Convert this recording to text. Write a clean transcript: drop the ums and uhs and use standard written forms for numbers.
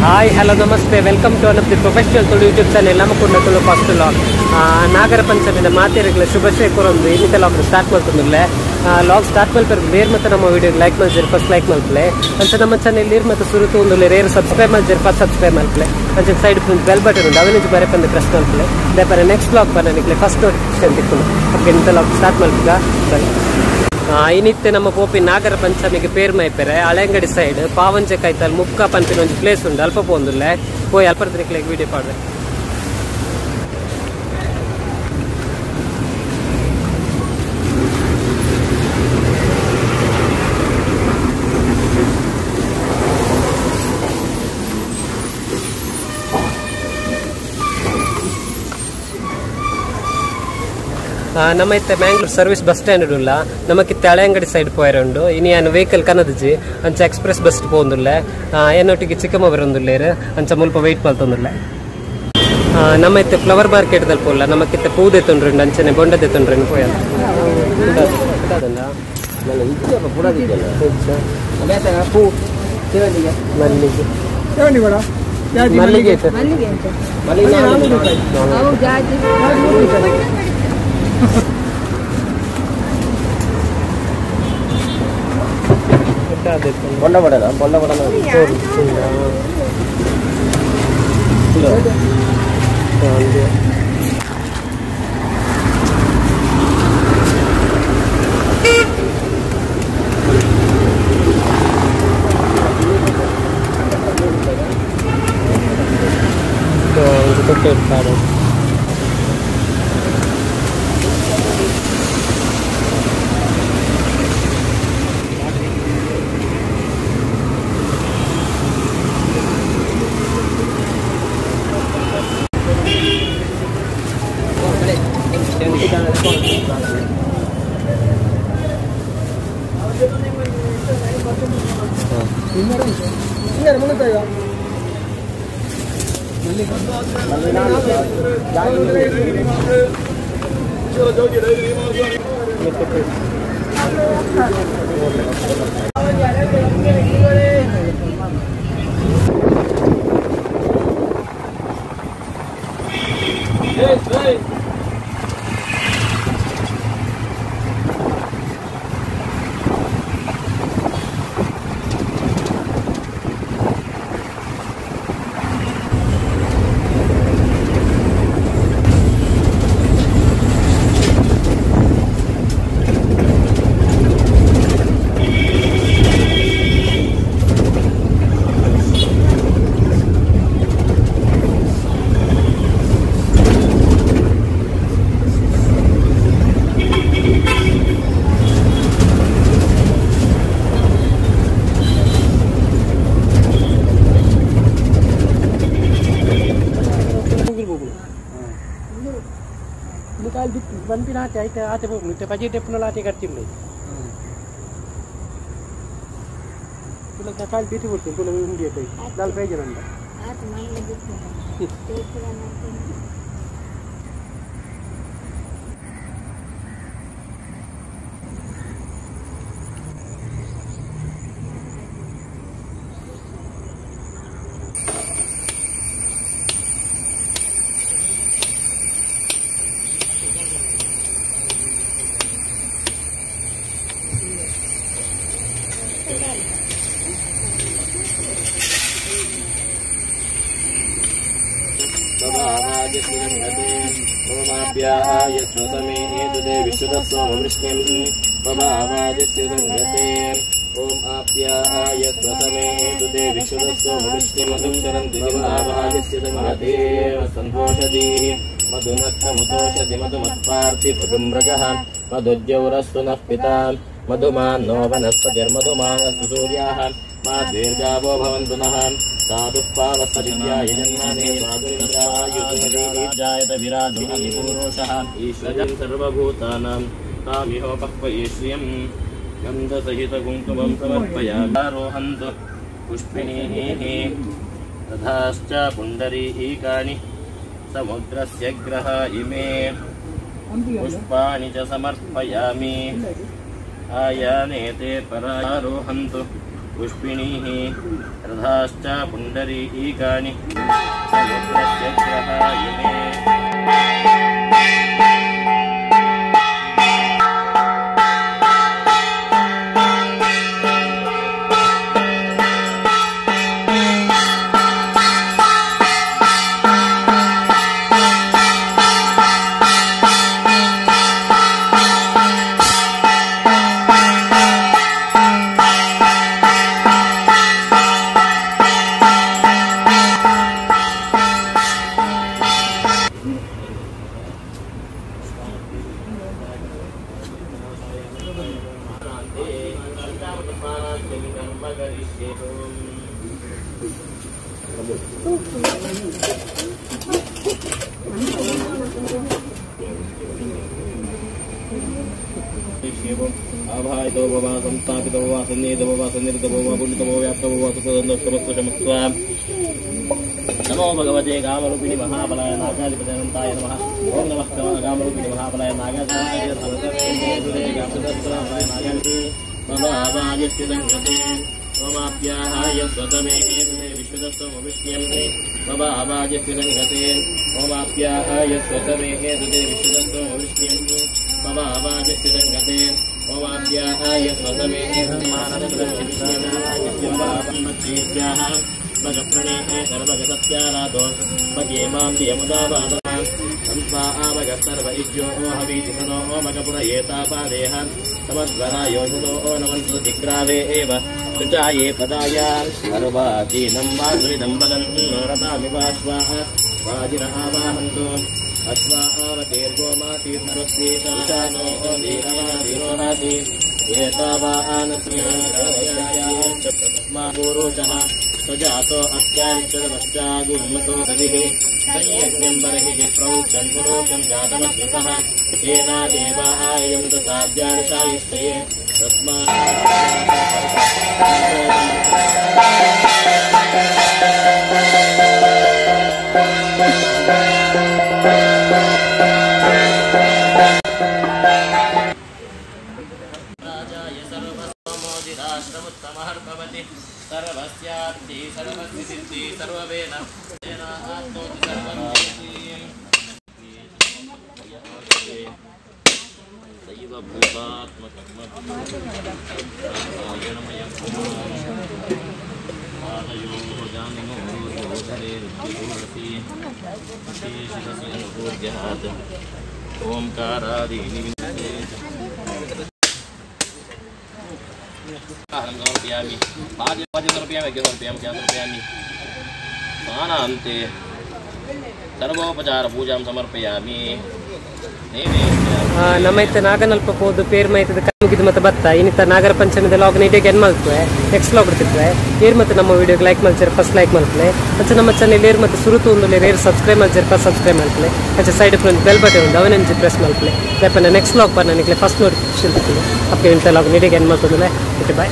Hi, hello, namaste. Welcome to one of the professional Tulu YouTube channel. Namakunda Tulu first log. Nagara Panchami ಮಾತೆರೆಗ್ಲ ಶುಭಾಶಯ ಕೊರೊಂದು ಇನ್ನಿತ vlog start ಮಲ್ತೊಂದುಲ್ಲೆ. Vlog start ಮಲ್ಪೆರ್ ಬೇರ್ ಮತ್ತೆ ನಮ್ಮ ವಿಡಿಯೋ ಲೈಕ್ ಮಲ್ಜೆರ್ ಫಸ್ಟ್ ಲೈಕ್ ಮಲ್ಪಲೆ. ಅಂಚ ನಮ್ಮ ಚಾನೆಲ್ ಇರ್ ಮತ್ತೆ ಸುರುತು ಉಂದುಲ್ಲೆ ರೇರ್ ಸಬ್ಸ್ಕ್ರೈಬ್ ಮಲ್ಜೆರ್ ಫಸ್ಟ್ ಸಬ್ಸ್ಕ್ರೈಬ್ ಮಲ್ಪಲೆ. ಅಂಚ ಸೈಡ್ ಬೆಲ್ ಬಟನ್ ಉಂಡು ಅವೆನ್ ಬರೆ ಪಂದ್ ಪ್ರೆಸ್ ಮಲ್ಪಲೆ. ದೇಪರೆ ನೆಕ್ಸ್ಟ್ ಲಾಗ್ ಬನ್ನ ನಿಕ್ಲೆ ಫಸ್ಟ್ ನೋಟಿಫಿಕೇಶನ್ ತಿಕ್ಕುಂಡು. ಅಪ್ಪ ಇನ್ನಿತ ಲಾಗ್ ಸ್ಟಾರ್ಟ್ ಮಲ್ಪುಗ ಬನ್ನಿ. ಇನ್ನಿತ್ತೆ ನಮ್ಮ ಪೋಪಿ ನಾಗರ ಪಂಚಮಿಗೆ ಪೇರ್ ಮೈಪೆರೆ ಹಳೆಂಗಡಿ ಸೈಡ್ ಪಾವಂಜೆ ಕೈತಲ್ ಮುಕ್ಕ ಪನ್ಪಿನ ಒಂಜಿ ಪ್ಲೇಸ್ ಉಂಡು ಅಲ್ಪ ಪೋಂದುಲ್ಲೆ ಪೋಯಿ ಅಲ್ಪ ನಿಕ್ಲೆಗ್ ವಿಡಿಯೋ ಪಾಡ್ವೆ. ನಮ್ಮ ಇತ್ತೆ ಮ್ಯಾಂಗ್ಳೂರ್ ಸರ್ವಿಸ್ ಬಸ್ ಸ್ಟ್ಯಾಂಡ್ ಉಲ್ಲ ನಮಕಿತ್ತೆ ಹಳೆಂಗಡಿ ಸೈಡ್ ಪೋಯರೆ ಉಂಡು. ಇನಿ ಯಾನ್ ವೆಹಿಕಲ್ ಕನದಜಿ ಅಂಚ ಎಕ್ಸ್ಪ್ರೆಸ್ ಬಸ್ ಪೋಂದುಲ್ಲೆ. ಎನ್ನೊಟ್ಟಿಗೆ ಚಿಕ್ಕಮ್ಮ ಬರೊಂದುಲ್ಲೇರು ಅಂಚ ಮುಲ್ಪ ವೆಯ್ಟ್ ಮಲ್ತೊಂದುಲ್ಲೆ. ನಮ್ಮ ಇತ್ತೆ ಫ್ಲವರ್ ಮಾರ್ಕೆಟ್ ದಲ್ಲಿ ಪೋಲ್ಲ ನಮಕಿತ್ತೆ ಪೂ ದೆತ್ತೊಂಡ್ರುಂಡು ಅಂಚನೆ ಬೊಂಡ ದೆತ್ತೊಂಡ್ರುಂಡು ಪೋಯ. ಮಲ್ಲಿಗೆ ಮಲ್ಲಿಗೆ ಬೊಂಡ ಬಡದ ಬೊಂಡ ಬಡದ ಆತೆ ಹೋಗ್ಲು ಬಜೆಟ್ ಎಪ್ಪುನಲ ಆತೆ ಕರ್ತಿಲ್ಲ ತುಲ ಕಾಲು ಬೀತಿ ಕೊಡ್ತೀನಿ ತುಲ ಉಂಡಿ ದಾಲ್ ಬೇಜಾರು ಉಂಡ. मधुद्यौरस्तु नः पिता मधुमान्नो वनस्पतिर्मधुमानस्तु सूर्याः मा दीर्घावो भवन्तु नः साधुः पावसविद्याय जन्मने साधुरिन्द्रायुधजायत विराजो अधिपूरुषः ईश्वरं सर्वभूतानां तामिहोपक्वयेश्रियं गन्धसहितकुङ्कुमं समर्पयामि. आरोहन्तु पुष्पिणीः तथाश्च पुण्डरीकाणि समुद्रस्य ग्रहा इमे पुष्पाणि च समर्पयामि. आयानेते परारोहन्तु पुष्पिणीः रथाश्च पुण्डरीकाणि समुद्रस्य ग्रहायिने। आभायतो भव संस्थापितो भव सन्निहितो भव सन्निहितो भव पुण्डितो भव व्याप्तो भव सुखदन्तोक्षमस्तु नमो भगवते कामरूपिणि महाबलाय नागाधिपतयनन्ताय नमः। ओम नमः कामरूपिणि महाबलाय नागाधिपतये ओमाप्याहाय स्वतमे विश्वदस्तमविष्ण्यं मम आवाजस्य संगते ओमाप्याहाय स्वतमे विश्वदस्तमविष्ण्यं मम आवाजस्य संगते ओमाप्याहाय स्वतमे भगप्रणेः सर्वगसत्याराधो भगेमां यमुदावादः संस्वा आवगः सर्व इज्यो हवीति सनो मगपुरयेतापादेह समद्वरायोषधो नमन्तु दिग्रावे एव शुचाये पदाय सर्वाचीनं वासुविदं वदन् रतामिवाश्वाः वाजिनः वाहन्तु अश्वा आवतीर्गोमातीर्नरुस्तीशानो देहवातिरोहाति एतावानस्यास्मापुरुषः स्वजातो अत्यारिचरमश्चागुर्मतो रविः संयज्ञं बर्हिः प्रौक्षं पुरोक्षं जातमस्मृतः येना देवा आयं तथाद्यानिशायिष्टये तस्मात् सर्वस्यार्ति सर्वस्य सिद्धि सर्ववेन तेन आत्मोति सर्वं दैव भूतात्मकर्म नारायणमयं पादयोः जानिनो रोधरे रुद्रसि शिरसि अनुपूज्यात् ओंकारादीनि विन्दते। समर्पयामि पाद्यं समर्पयामि अर्घ्यं समर्पयामि ज्ञानं समर्पयामि स्नानान्ते सर्वोपचारपूजां समर्पयामि। ನಮ್ಮ ನಾಗನಲ್ಪ ಪೋದು ಪೇರ್ ಮೈತದ ಮುಗಿದು ಮತ್ತೆ ಬತ್ತ ಇನ್ನಿತ ನಾಗರ ಪಂಚಮಿದ ಲಾಗ್ ನೀಟಾಗಿ ಏನ್ ಮಲ್ತುವೆ ನೆಕ್ಸ್ಟ್ ಲಾಗ್ ಇರ್ತಿತ್ವೆ. ಏರ್ ಮತ್ತೆ ನಮ್ಮ ವಿಡಿಯೋಗೆ ಲೈಕ್ ಮಲ್ಚರ್ ಫಸ್ಟ್ ಲೈಕ್ ಮಲ್ಪಲೆ ಅಂಚೆ ನಮ್ಮ ಚಾನೆಲ್ ಏರ್ ಮತ್ತೆ ಸುರುತು ಒಂದು ಏರ್ ಸಬ್ಸ್ಕ್ರೈಬ್ ಮಲ್ಚರ್ ಫಸ್ಟ್ ಸಬ್ಸ್ಕ್ರೈಬ್ ಮಲ್ಪಲೆ ಅಂಚೆ ಸೈಡ್ ಬೆಲ್ ಬಟನ್ ಉಂಡು ಅವನಂಜಿ ಪ್ರೆಸ್ ಮಲ್ಪಲೆ ಲೇಪನ ನೆಕ್ಸ್ಟ್ ಲಾಗ್ ಬರ್ ನನಗೆ ಫಸ್ಟ್ ನೋಟಿಫಿಕೇಶನ್ ಸಿಗ್ತದೆ. ಅಪ್ಪ ಇಂಥ ಲಾಗ್ ನೀಟಾಗಿ ಏನ್ ಮಲ್ತಂದ್ರೆ. Okay bye.